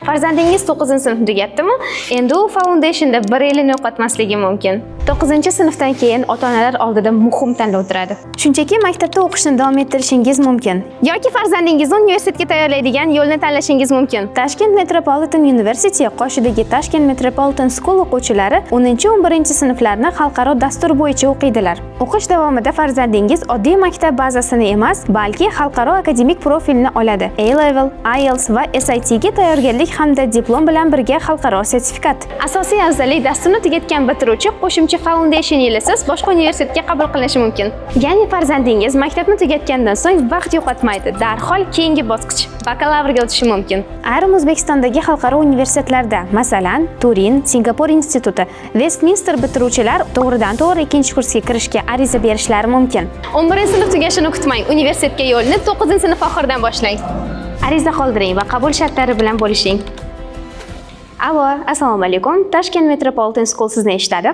Farzandingiz 9-sinfni tugatdimi? Endi u foundationda bir yilini yo'qotmasligi mumkin. 9-sinfdan keyin ota-onalar oldida muhim tanlov turadi. Shunchaki maktabda o'qishni davom ettirishingiz mumkin. Yoki farzandingizni universitetga tayyorlaydigan yo'lni tanlashingiz mumkin. Tashkent Metropolitan University qoshidagi Tashkent Metropolitan School o'quvchilari 10-11 sinflarni xalqaro dastur bo'yicha o'qiydilar. O'qish davomida farzandingiz oddiy maktab bazasini emas, balki xalqaro akademik profilni oladi. A-level, IELTS va SAT ga tayyorgarlik hamda diplom bilan birga xalqaro sertifikat. Asosiy afzallik: dasturni tugatgan bitiruvchi qo'shimcha foundation yilisiz boshqa universitetga qabul qilinishi mumkin. Ya'ni farzandingiz maktabni tugatgandan so'ng vaqt yo'qotmaydi, darhol keyingi bosqich, bakalavrga o'tishi mumkin. Ayrim O'zbekistondagi xalqaro universitetlarda, masalan, Turin, Singapur instituti, Westminster bitiruvchilar to'g'ridan-to'g'ri ikkinchi kursga kirishga ariza berishlari mumkin. 11 sinf tugashini kutmang, universitetga yo'lni 9 sinf oxiridan boshlang. Ariza qoldiring va qabul shartlari bilan bo'lishing. Alo, assalomu alaykum. Tashkent Metropolitan School sizni eshitadi.